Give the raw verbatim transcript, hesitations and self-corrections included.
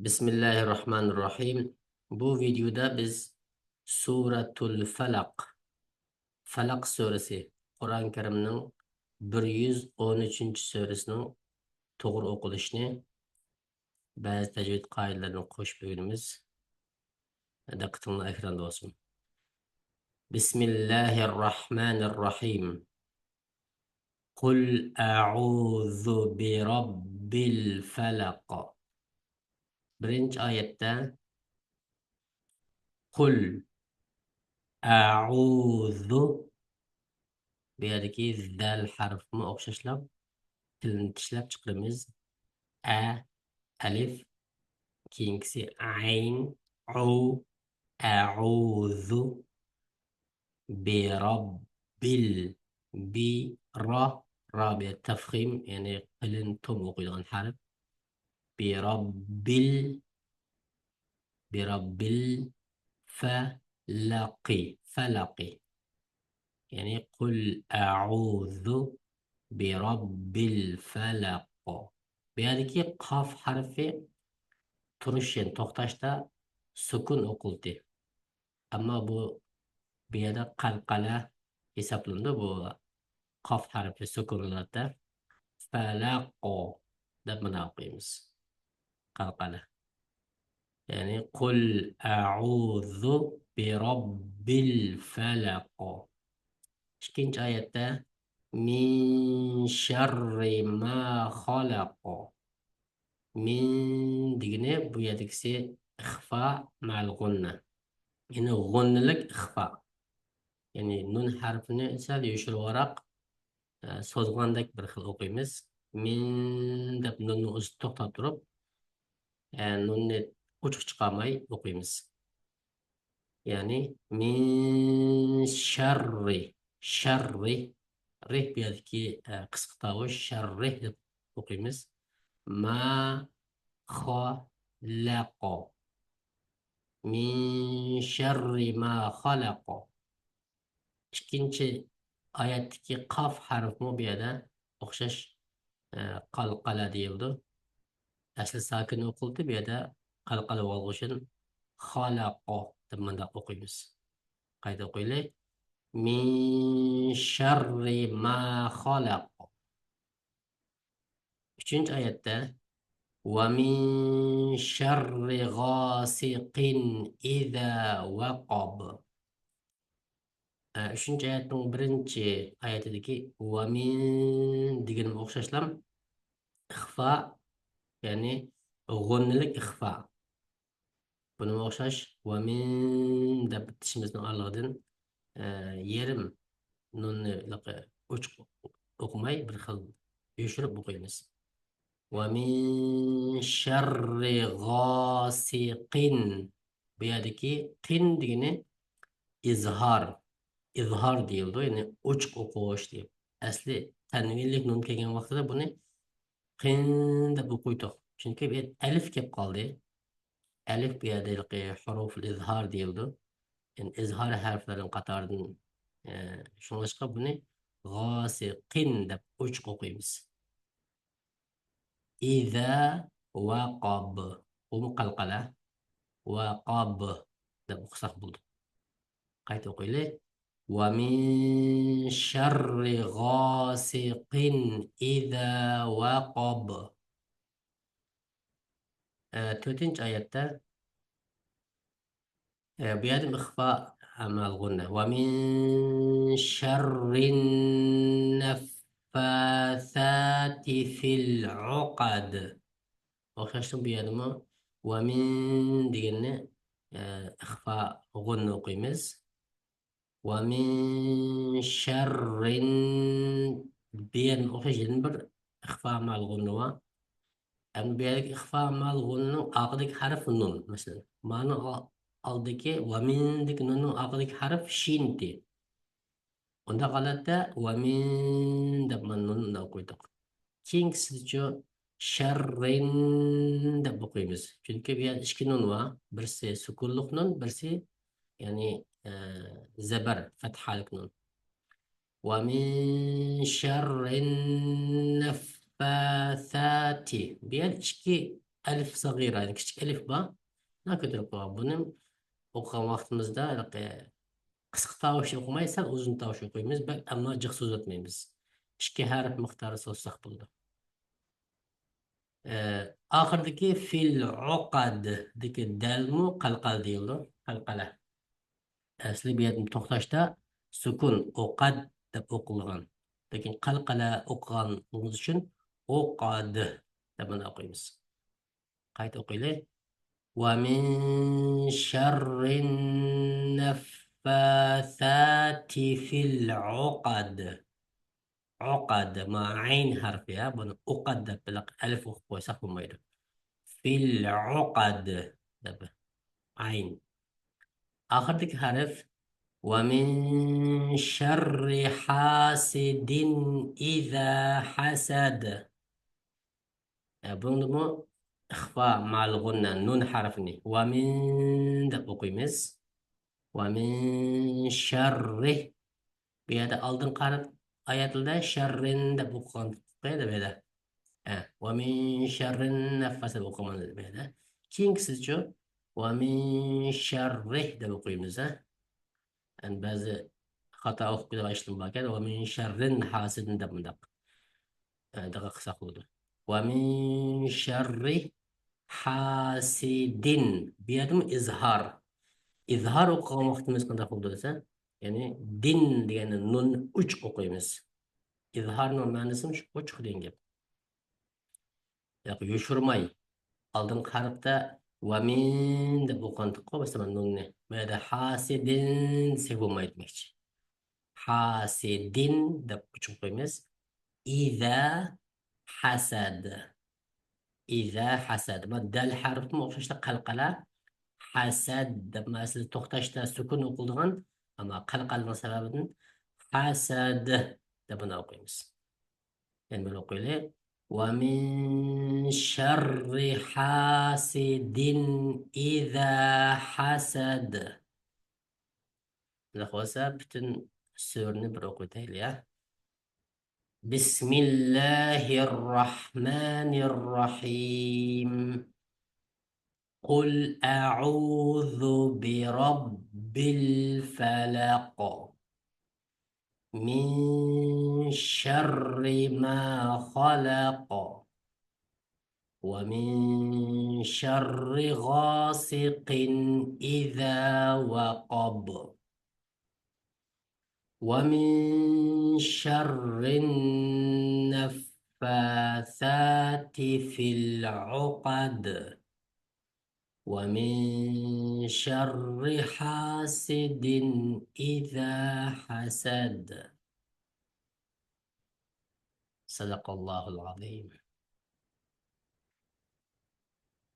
بىسمىللاھىررەھمانىررەھىم. بۇ ۋىدېيودا بىز سۈرەتۇل فەلەق، فەلەق سۈرىسى، قۇرئان كەرىمنىڭ بىر يۈز ئون ئۈچىنچى سۈرىسىنىڭ توغرا ئوقۇلۇشىنى، بەزى تەجۋىد قائىدىلىرىنى قوشۇپ ئۆگىنىمىز. دىققىتىڭلار ئېكراندا بولسۇن. بىسمىللاھىررەھمانىررەھىم. قل أعوذ برب الفلق. بىرىنچى ئايەتتە قل أعوذ، بۇ يەردىكى زەل ھەرپىمۇ ئوخشاشلا تىلنى چىشلەپ چىقىرىمىز. ئە، ئەلىف، كېيىنكىسى ئەين، ئو، أعوذ برب ال، بى، را، را بۇ تەفخىم، يەنى قېلىن توم ئوقۇيدىغان ھەرپ. برب ال، برب الفلق، فلق. يەنى قل أعوذ برب الفلق. بۇ يەردىكى قاف ھەرپى تۇرۇش، يەنى توختاشتا سۈكۈن ئوقۇلدى. ئەمما بۇ، بۇ يەردە قەلقەلە ھېسابلىنىدۇ. بۇ قاف ھەرپى سۈكۈن ھالەتتە. فەلەق دەپ مانا ئوقۇيمىز. قەلقەلە. يەنى قل أعوذ برب الفلق. ئىككىنچى ئايەتتە من شر ما خلق. مىن دېگىنى بۇ يەردىكىسى ئىخفا مەل غۇننە. يەنى غۇننىلىك ئىخفا. يەنى نۇن ھەرپىنى سەل يوشۇرۇۋاراق، ئە، سوزغاندەك بىر خىل ئوقۇيمىز. مىن دەپ نۇننىڭ ئۈستىدە توختاپ تۇرۇپ، ئە، نۇننى ئوچۇق چىقارماي ئوقۇيمىز. يەنى مىن شەررى، شەررى، رى بۇ يەردىكى، ئە، قىسقا تاۋۇش، شەررى دەپ ئوقۇيمىز. ما خەلەق. مىن شەررى ما خەلەق. ئىككىنچى ئايەتتىكى قاف ھەرپمۇ بۇ يەردە ئوخشاش، ئە، قەلقەلە دېيىلىدۇ. ئەسلى ساكىن ئوقۇلدى، بۇ يەردە قەلقەلە بولغان ئۈچۈن خەلەق دەپ مۇنداق ئوقۇيمىز. قايتا ئوقۇيلى. مىن شەررى ما خەلەق. ئۈچىنچى ئايەتتە، وَمِن شَرِّ غَاسِقٍ إِذَا وَقَبَ. ئە، ئۈچىنچى ئايەتنىڭ بىرىنچى ئايىتىدىكى وَمِن دېگىنىمۇ ئوخشاشلا ئىخفا، يەنى غۇننىلىك ئىخفا. بۇنىمۇ ئوخشاش، ۋەمىن دەپ تىشىمىزنىڭ ئارىلىقىدىن، ئە، يېرىم نۇننى ئوچۇق ئوقۇماي، بىر خىل يوشۇرۇپ ئوقۇيمىز. ۋەمىن شەررى غاسىقىن. بۇ يەردىكى قىن دېگىنى ئىزھار. ئىزھار دېيىلىدۇ، يەنى ئوچۇق ئوقۇش دېيىلىدۇ. ئەسلى تەنۋىنلىك نۇن كەلگەن ۋاقتىدا بۇنى قىن دەپ ئوقۇيتتۇق. چۈنكى بۇ يەردە ئەلىف كەپ قالدى. ئەلىف بۇ يەردە ھېلىقى ھۇرۇفۇل ئىزھار دېيىلىدۇ. يەنى ئىزھار ھەرپلىرىنىڭ قاتارىدىن، ئە، شۇڭلاشقا بۇنى غاسىقىن دەپ ئوچۇق ئوقۇيمىز. ئىزا ۋەقەب. بۇمۇ قەلقەلە. ۋەقەب دەپ ئوقۇساق بولىدۇ. قايتا ئوقۇيلى. ۋەمىن شەررى غاسىقىن ئىزا ۋەقەب. ئە، تۆتىنچى ئايەتتە، ئە، بۇ يەردىمۇ ئىخفا مەل غۇننە. ۋەمىن شەررىن نەففاساتى فىل ئۇقەد. ئوخشاشلا بۇ يەردىمۇ ۋەمىن دېگەننى، ئە، ئىخفا غۇننە ئوقۇيمىز. ۋەمىن شەررىن، بۇ يەردىمۇ ئوخشاش يەنە بىر ئىخفا مەل غۇننە بار. ئەمدى بۇ يەردىكى ئىخفا مەل غۇننىنىڭ ئارقىدىكى ھەرپ نۇن، مەسىلەن. مانا ئا-، ئالدىكى ۋەمىندىكى نۇننىڭ ئارقىدىكى ھەرپ شىنتى. ئۇنداق ھالەتتە ۋەمىن دەپ مانا نۇن ئوقۇيدۇق. كېيىنكىسىدىچۇ شەررىن دەپ ئوقۇيمىز. چۈنكى بۇ يەردە ئىككى نۇن بار. بىرسى سۈكۈنلۈك نۇن، بىرسى، يەنى، ئە، زەبەر، فەتھالىك نۇن. ۋەمىن شەررىن نەففاساتى. بۇ يەردە ئىككى ئەلىف سەغىرە، يەنى كىچىك ئەلىف بار. بۇنى كۆتۈرۈپ قويغان. بۇنى ئوقۇغان ۋاقتىمىزدا ھېلىقى قىسقا تاۋۇشتا ئوقۇماي، سەل ئۇزۇن تاۋۇشتا ئوقۇيمىز. بەك، ئەمما جىق سۆزلەتمەيمىز. ئىككى ھەرپ مىقدارى سوزساق بولىدۇ. ئە، ئاخىرىدىكى فىل ئۇقەددىكى دەلمۇ قەلقەلە دېيىلىدۇ. قەلقەلە. ئەسلى بۇ يەردىن توختاشتا سۈكۈن، ئۇقەد دەپ ئوقۇلغان. لېكىن قەلقەلە ئوقۇغانلىقىمىز ئۈچۈن ئۇقەد دەپ مانا ئوقۇيمىز. قايتا ئوقۇيلى. ومن شر النفاثات في العقد. ئۇقەد، ما ئەين ھەرپى، يا، بۇنى ئۇقەد دەپ بىلەن ئەلىف ئوقۇپ قويساق بولمايدۇ. فىل ئۇقەد دەپ ئەين. ئاخىرىدىكى ھەرپ ومن شر حاسد إذا حسد. ئە، بۇنىڭدىمۇ ئىخفا مەئەل غۇننە، نۇن ھەرپىنى ۋەمىن دەپ ئوقۇيمىز. ۋەمىن شەررى. بۇ يەردە ئالدىنقى ھەرپ ئايەتلەردە شەررىن دەپ ئوقۇغان بۇ يەردە. ئە، ۋەمىن شەررىن نەففاسە دەپ ئوقۇغان بۇ يەردە. كېيىنكىسىچۇ؟ ۋەمىن شەررى دەپ ئوقۇيمىز، ھە. يەنى بەزى خاتا ئوقۇپ قويىدىغان ئىشلىرىم باركەن، ۋەمىن شەررىن ھاسىدىن دەپ مۇنداق، ئە، دىققەت قىلساق بولىدۇ. ۋەمىن شەررى ھاسىدىن. بۇ يەردىمۇ ئىزھار. ئىزھار ئوقۇغان ۋاقتىمىز قانداق بولىدۇ دېسە، يەنى دىن دېگەندە نۇن ئوچۇق ئوقۇيمىز. ئىزھارنىڭ مەنىسىمۇ شۇ ئوچۇق دېگەن گەپ. ياق، يوشۇرماي. ئالدىنقى ھەرپتە ۋەمىن دەپ ئوقۇغانتىققۇ، مەسىلەن، نۇننى. بۇ يەردە ھاسىدىن دېسەك بولمايدۇ دېمەكچى. ھاسىدىن دەپ ئوچۇق قويىمىز. ئىزا ھەسەد. ئىزا ھەسەد. مانا دەل ھەرپىمۇ ئوخشاشلا قەلقەلە. ھەسەد دەپ مەسىلە توختاشتا سۈكۈن ئوقۇلىدىغان، ئەمما قەلقەلىنىڭ سەۋەبىدىن ھەسەد دەپ بۇنى ئوقۇيمىز. يەنە بىر ئوقۇيلى. ومن شر حاسد إذا حسد. بولسا پۈتۈن سۈرىنى بىر ئوقۇۋېتەيلى، يا. بسم الله الرحمن الرحيم. قل أعوذ برب الفلق. من شر ما خلق. ومن شر غاسق إذا وقب. ومن شر النفاثات في العقد. ومن شر حاسد إذا حسد. صدق الله العظيم.